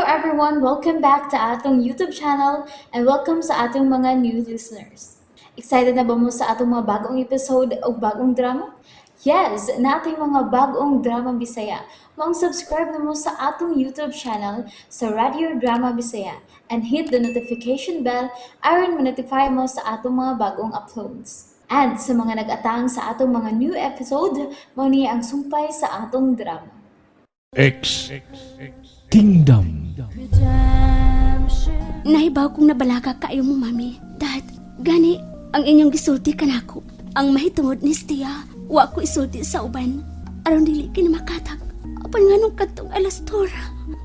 everyone! Welcome back to atong YouTube channel and welcome sa atong mga new listeners. Excited na ba mo sa atong mga bagong episode o bagong drama? Yes, nating mga bagong drama Bisaya. Maong subscribe na mo sa atong YouTube channel sa Radio Drama Bisaya and hit the notification bell aron ma-notify mo sa atong mga bagong uploads. And sa mga nag-atang sa atong mga new episode, mao ni ang sumpay sa atong drama. X Kingdom. Nahibaw kong nabalaka kaayo mo, Mami. Dad, gani, ang inyong gisulti kanako. Ang mahitungod ni Stia, wa ko isulti sa uban. Aron dili kini makatag. Apan nganong kadtong Alastor?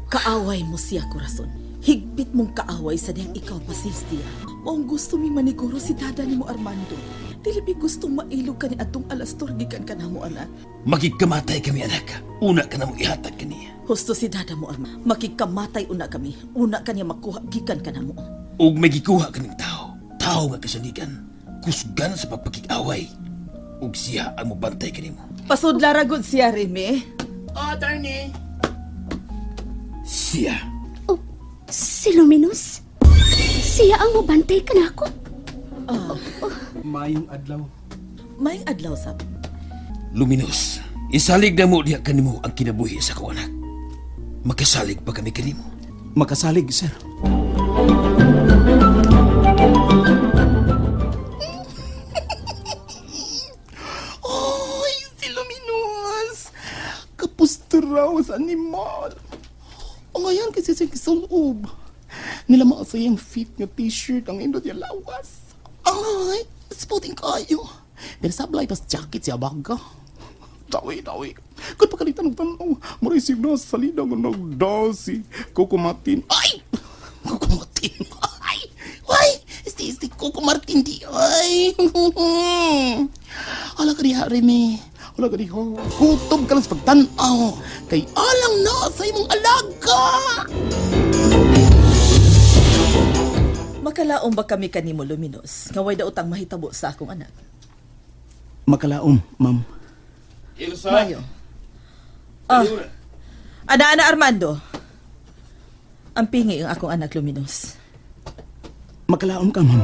Kaaway mo siya, Corazon. Higpit mong kaaway sa diyang ikaw pa si Hestia. Maong gusto mi maniguro si dada ni mo Armando. Dili mi gustong mailog ka ni atong Alastor gikan ka namo, anak. Makigkamatay kami, anak. Una ka na mo ihatag kaniya. Husto si dada mo, Armando. Makigkamatay una kami. Una ka niya makuha gikan ka namo. Ug may gikuha kaning tao. Tao nga kasanigan. Kusgan sa pagpakig-away. Ug siya ang mobantay kanimo. Pasudlara gud siya, Remy. Oh, attorney. Siya. Oh, si Luminous? Siya ang mabantay kanako. Mayong adlaw. May adlaw sab. Luminous. Isalig na mo diha kanimo ang kinabuhi sa ko, anak. Makasalig pa kami kanimo. Makasalig, sir. Oy, si Luminous! Kapustiraw sa animal. O ngayon kasi sa kisulob. Nila maasayang fit nga t-shirt ang indot niya lawas. Ay, sporting kayo. Pero sablay pas jacket siya baga. Dawi, dawi. Kung pagkalitan ng tanaw, marisig na sa salida nga nagdasi. Coco Martin. Ay! Coco Martin. Ay! Ay! Isti, isti, Coco Martin di. Ay! Ala ka diha, Remy. Ala ka diha. Kutob ka lang sa pagtanaw. Kay alang na sa imong alaga. Makalaom ba kami kanimo, Luminos? Nga way daotang mahitabo sa akong anak. Makalaom, ma'am. Ilsa. Mayo. Ah. Ana, ana, Armando. Ang pingi ang akong anak, Luminos. Makalaom ka, ma'am.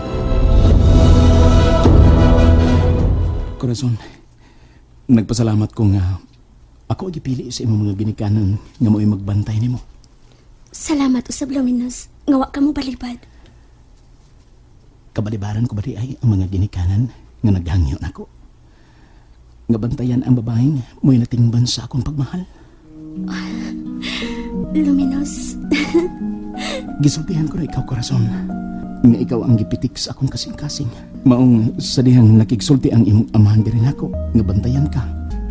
Corazon, nagpasalamat ko nga ako ang gipili sa imong mga ginikanan nga mo'y magbantay nimo. Salamat usab Luminous. Nga wa ka mo balibad. Kabalibaran ko ba di ay ang mga ginikanan nga naghangyo nako? Nga bantayan ang babaeng mo'y natingban sa akong pagmahal. Luminous, Gisultihan ko na ikaw, Corazon, nga ikaw ang gipitik sa akong kasing-kasing. Maong sa dihang nakigsulti ang imong amahan diri nako, nga bantayan ka.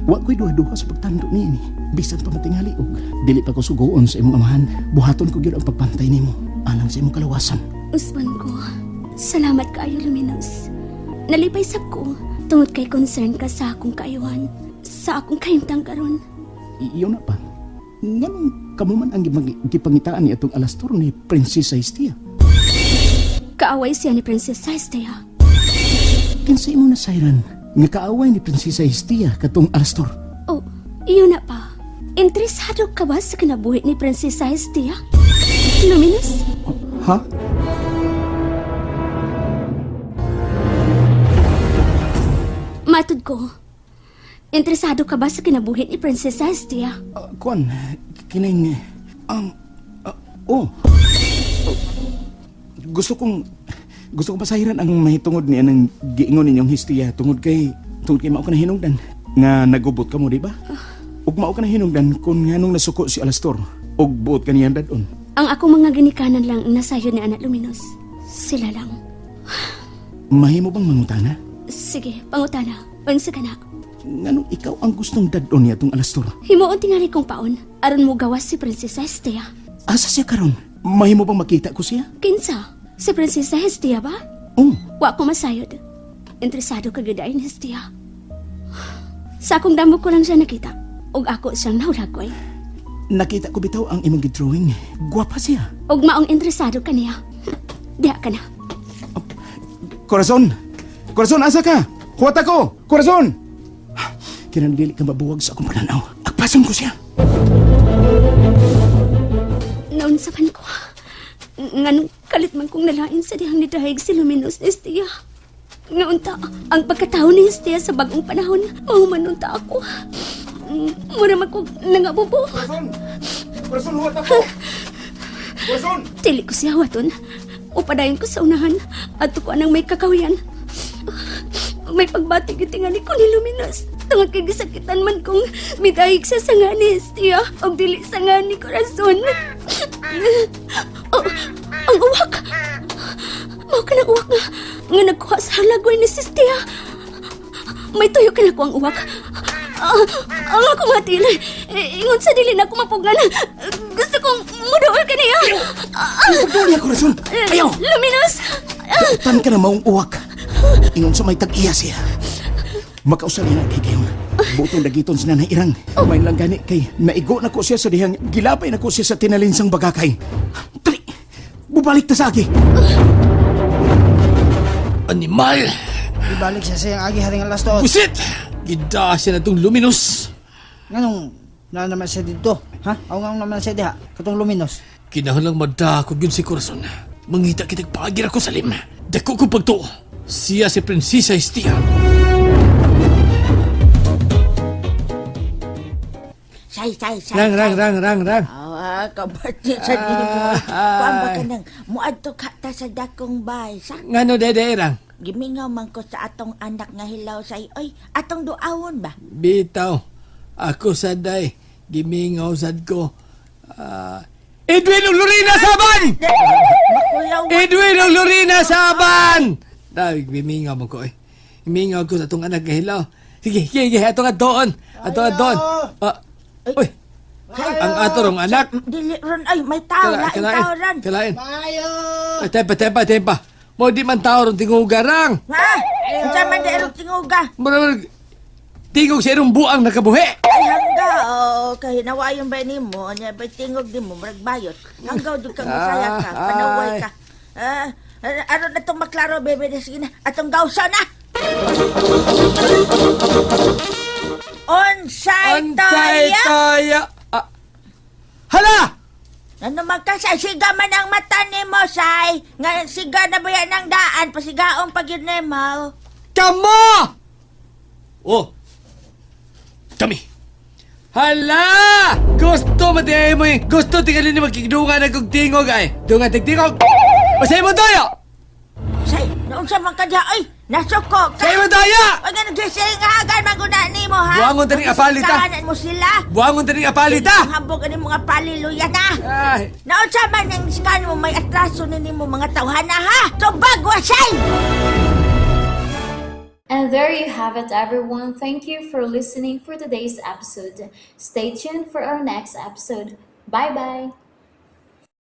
Wa ko'y duha-duha sa pagtando niini. Bisan pa matingali og dili pa ko sugoon sa imong amahan, buhaton ko gyud ang pagbantay nimo alang sa imong kalawasan. Usbon ko. Salamat kaayo, Luminous. Nalipay sab ko tungod kay concern ka sa akong kaayuhan, sa akong kahimtang karon. Iyon na pa. Nganong kamo man ang gipangitaan ni atong Alastor ni Prinsesa Hestia? Kaaway siya ni Princess Hestia. Kinsa imong nasayran nga kaaway ni Prinsesa Hestia katong Alastor? Oh, iyon na pa. Interesado ka ba sa kinabuhi ni Prinsesa Hestia? Luminous? Ha? Matod ko. Interesado ka ba sa kinabuhi ni Prinsesa Hestia? Kuan, kining oh. Gusto kong pasahiran ang mahitungod niya ng giingon ninyong histiya tungod kay mao ka na hinungdan nga nagubot ka mo, di ba? Ug mao ka na hinungdan kung nganong nasuko si Alastor ug buot kaniyang dadon. Ang akong mga ginikanan lang ang nasayod ni Anak Luminous. Sila lang. Mahimo bang mangutana? Sige, pangutana. Unsa ka na? Nganong ikaw ang gustong dadon niya tong Alastor? Himuon tingali kong paon. Aron mo gawas si Prinsesa Hestia. Asa siya karon? Mahimo bang makita ko siya? Kinsa? Si Prinsesa Hestia ba? Oh, Wa ko masayod. Interesado ka gyud ay ni Hestia. Sa akong damo ko lang siya nakita. Ug ako siyang nahulagoy. Nakita ko bitaw ang imong gidrawing. Gwapa siya. Ug maong interesado ka niya. Diha ka na. Corazon! Corazon, asa ka? Huwat ako! Corazon! Kinang dili ka mabuwag sa akong pananaw. Agpason ko siya. Nauna Naunsa man ko. Nganong kalit man kong nalain sa dihang nidahig si Luminos ni Estia. Nga unta, ang pagkatao ni Estia sa bagong panahon, mahuman unta ako. Mura man ko nangabubo. Corazon! Corazon, huwat ako! Corazon! Dili ko siya hawaton. Upadayon ko sa unahan at ko anang may kakahuyan. May pagbati gitingali ko ni Luminos. Tungod kay gisakitan man kong midahig sa sanga ni Estia og dili sa nga ni Corazon. Oh, ang uwak! Mao ka ng uwak nga, nga nagkuha sa halagway ni Estia. May tuyo ka na ko ang uwak. Ah, ang ako matil. Ingon sa dili na ako mapugngan. Gusto kong muduol ka niya. Pagduli, Corazon! Ayaw! Luminos! Tan ka na maong uwak. Ingon sa may tag-iya siya. Makausap niya na kay gayon. Butong dagiton sa nanay Irang. May lang gani kay naigo na ko siya sa dihang gilabay na ko siya sa tinalinsang bagakay. Dali! Bubalik ta sa agi! Animal! Ibalik siya sa iyang agi haring alas 2. Busit! Gida siya na itong luminos. Nganong na naman siya dito? Ha? Aw nga naman siya diha. Katong luminos. Kinahanglang madakog yun si Corazon. Mangita kitag paagir ako sa lim. Dako ko pagtuo. Siya si Prinsesa Estia. Say, say, say. Rang, rang, rang, rang, rang. Ah, kabati sa nimo. Kuan ba ka nang muadto ka ta sa dakong bay sa Ngano dede rang? gimingaw man ko sa atong anak nga hilaw say oy atong duawon ba. Bitaw. Ako saday. Gimingaw sad ko. Ah, Edwin ug Lorena Saban! Makulaw Edwin ug Lorena Saban! Dahil gimingaw mo ko eh. Gimingaw ko sa atong anak nga hilaw. Sige, sige, sige. Atong atoon. Atong atoon. Ah, uy, ang ato rong anak. Dili ron ay may tao lain tao ron. Kalain. Mayo! Ay, tempa, tempa, tempa. Mo di man tao rong tingugarang. Ha? Unsa man di ron tinguga? Mura tingog sa irong buang nakabuhi. Ay hangga oh, kay nawayon ba nimo nya ba tingog nimo murag bayot. Hanggaw jud ka masaya ka, panaway ka. Ah, aron na tong maklaro bebe na sige na atong gawsa na. Onsay Antay tayo. tayo. Ah. Hala! Ano man ka say siga man ang mata nimo say nga siga na ba yan ang daan pasigaon pag yun nimo. Kamo! Oh. Kami. Hala! Gusto mo eh. Gusto tingalin ni magkigdungan na kong tingog ay. Dungan tigtingog. Masay mo tayo! Say naunsa man ka diha oy nasuko ka. Say mo tayo! Oy nga nagsisingahagan man guna nimo ha. Buwangon taning apalita. Kahanan mo sila. Buwangon taning apalita! Ang hambog ani mga paliluya na. Ay, Naunsa man ang scan mo may atraso ni nimo mga tawhana ha. Tubag wasay. And there you have it, everyone. Thank you for listening for today's episode. Stay tuned for our next episode. Bye bye.